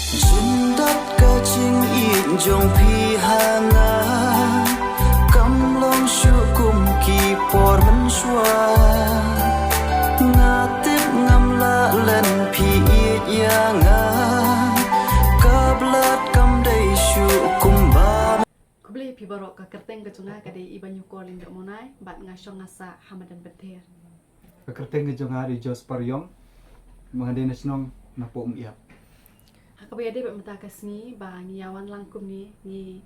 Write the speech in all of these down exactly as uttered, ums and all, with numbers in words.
Jin dat ka jingïeit jong phi ha nga, kam long shuh kum ki por mynshuwa. Nga tip ngam lah len phi ïeit ïa nga, ka blad kam dei shuh kumba. Khublei phi baroh, ka kyrteng ka jong nga ka dei Ibanyu Kolin Domonai, bad nga shong nga sah ha madan Bethel. Ka kyrteng ka jong nga dei Jos Pariong, ba nga dei na shnong na Poh Umïap. Ha kaba ïadei bad mynta ka sngi ba ngi ïa wan lang kumne, ngi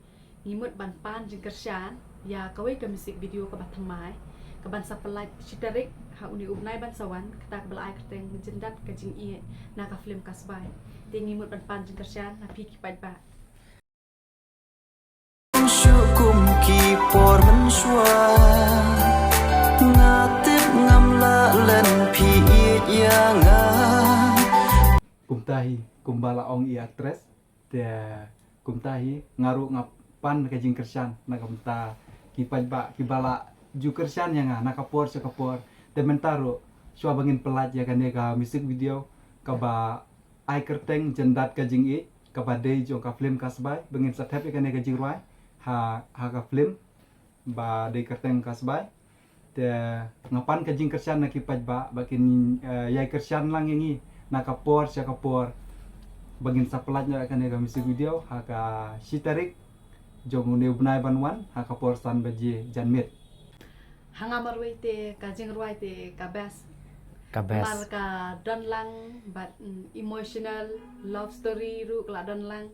ngi mut ban pan jingkyrshan ïa kawei ka music video kaba thymmai, kaban sa pynlait shi tarik ha une u bnai ban sa wan, kata kaba la ai kyrteng Jin dat ka jingïeit na ka film Ka Sbai. Te ngi mut ban pan jingkyrshan na phi ki paidbah. Shuh kum ki por mynshuwa, nga tip ngam lah len phi ïeit ïa nga. Kumta hi, kumba la ong i actress, te kumta hi nga ruh nga pan ka jingkyrshan na ka bynta ki paidbah kiba la ju kyrshan ïa nga na ka por sha ka por. Te mynta ruh shuwa ba ngin pynlait ïa kane ka music video kaba ai kyrteng Jin dat ka jingïeit, kaba dei jong ka film Ka Sbai, ba ngin sa thep ïa kane ka jingrwai ha ha ka film ba dei kyrteng Ka Sbai. Te nga pan ka jingkyrshan na ki paidbah ba kin, eh, ïai kyrshan lang ïa ngi na ka por sha ka por, ba ngin sa pynlait noh ïa kane ka music video ha ka shi tarik jong une u bnai ban wan ha ka por san baje janmiet. Ha nga marwei te ka jingrwai te ka best. Ka best. Namar ka don lang bad, mm, emotional love story ruh ka la don lang.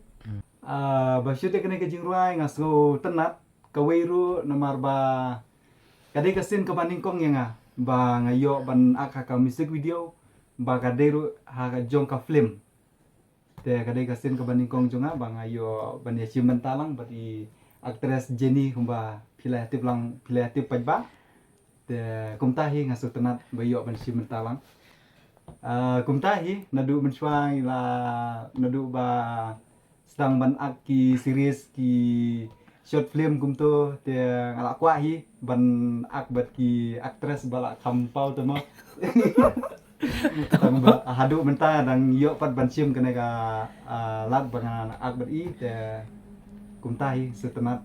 Ah, ba shu te kane ka jingrwai nga sngewtynnat, kawei ruh namar ba ka dei ka sien kaba nyngkong ïa nga ba nga ïoh ban ak ha ka music video, ba ka dei ruh ha ka jong ka film. Te ka dei ka sien kaba nyngkong jong nga ba nga ïoh ban ïashim bynta lang bad i actress Jenny, kumba phi la ïatip lang, phi la ïatip paidbah. Te kumta hi nga sngewtynnat ba ïoh ban shim bynta lang. Ah, kumta hi naduh mynshuwa ngi la, naduh ba sdang ban ak ki series, ki short film kumto, te nga la kwah hi ban ak bad ki actress ba la kham paw te mo. Tang ba haduh mynta dang ïoh pat ban shim kane ka, ah, lad ba ngan ak bad i, te kumta hi sngewtynnat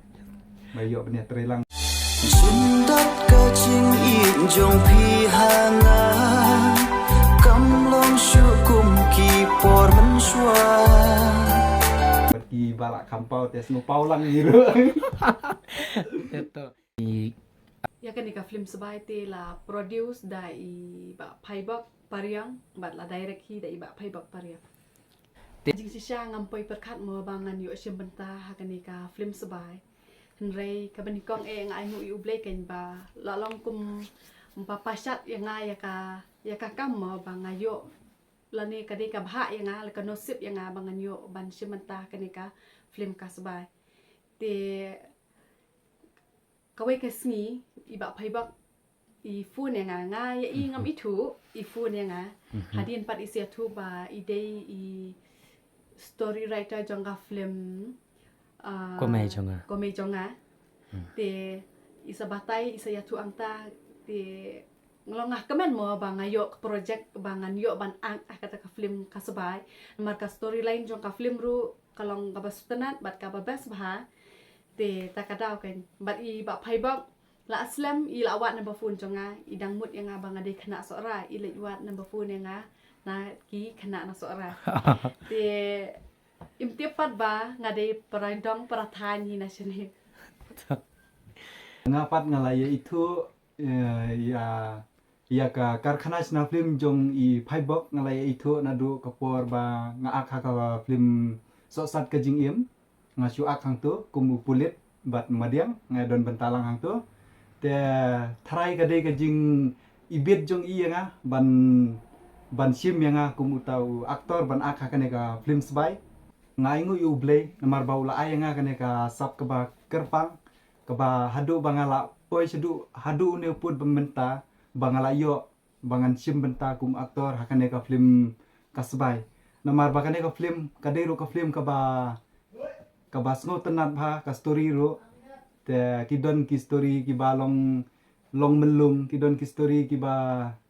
ba ïoh ban ïatrei lang. Jin dat ka jingïeit jong phi ha nga, kam long shuh kum ki por mynshuwa. Bad kiba la kham paw te sngewpaw lang ïa ruh. Te to. I Ïa kane ka film Sbai te la produce da i Bah Phaibok Pariang bad la direct hi da i Bah Phaibok Pariang. Te jingshisha ngam poi pyrkhat mo ba ngan ïoh shim bynta ha kane ka film Sbai. Hynrei kaba nyngkong eh nga ainguh ïa U Blei kein ba la long kum ba pashat ïa nga ïa ka, ïa ka kam mo ba nga ïoh, lane ka dei ka bhah ïa nga, la ka nosip ïa nga ba ngan ïoh ban shim bynta ha kane ka film Ka Sbai. Te kawei ka sngi i Bah Phaibok i phone ïa nga, nga ïa i ngam ithuh, i phone ïa nga. Mhm. Hadien pat i sa ïathuh ba i dei i story writer jong ka film, ah, Komei jong nga. Komei jong nga. Hmm. Te i sa batai, i sa ïathuh hangta, te nga long nga kmen mo ba nga ïoh ka project ba ngan ïoh ban act ha kata ka film Ka Sbai. Namar ka storyline jong ka film ruh ka long kaba sngewtynnat bad kaba best bha. Te ta ka daw kein bad i Bah Phaibok la slem, i la wad number phone jong nga, i dang mut ïa nga ba nga dei khynnah Sohra, i leit wad number phone ïa nga na ki khynnah na Sohra. Te im tip pat ba nga dei para dong para thaiñ hi na shane. Nga pat nga la ïa ithuh, eh, ïa, ïa ka karkhana shna film jong i Phaibok nga la ïa ithuh naduh ka por ba nga ak ha ka film Sohsat Ka Jingim. Nga shu ak hangto kum u pulit bad madiang, nga don bynta lang hangto. Te tharai ka dei ka jingibit jong i ïa nga ban, ban shim ïa nga kum uta u actor ban ak ha kane ka film Sbai. Nga ainguh ïa U Blei namar ba u la ai ïa nga kane ka sap kaba kyrpang, kaba haduh ba nga la poi shaduh, haduh une u pud ba mynta ba nga la ïoh ba ngan shim bynta kum actor ha kane ka film Ka Sbai. Namar ba kane ka film ka dei ruh ka film kaba, kaba sngewtynnat bha ka story ruh. Te ki don ki story kiba long long myllung, ki don ki story kiba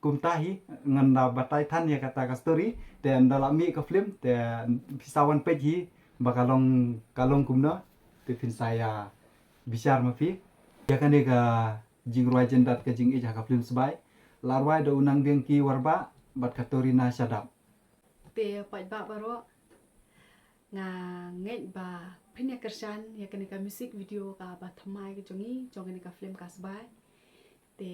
kumta hi, ngan da batai than ïa kata ka story, te nda la mih ka film, te phi sa wan peit hi ba ka long, ka long kumno, te phin sa ïa bishar ma phi. Ïa kane ka jingrwai jyndat Ka Jingïeit ha ka film Sbai la rwai da u Nangbiang K. Warbah bad ka Torina Shadap. Te paidbah baroh, nga ngeit ba phin ïa kyrshan ïa kane ka music video kaba thymmai ka jong ngi, jong kane ka film Ka Sbai. Te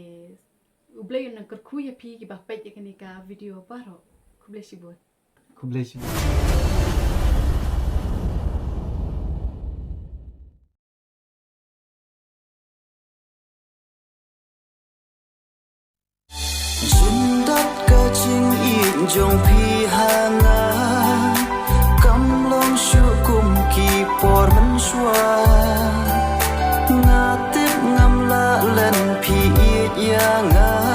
U Blei un nang kyrkhu ïa phi kiba peit ïa kane ka video baroh. Khublei shibun. Khublei shibun. Jyndat ka jingïeit jong phi ha nga kam long shuh kum ki por mynshuwa. Nga tip ngam lah len phi ïeit ïa nga.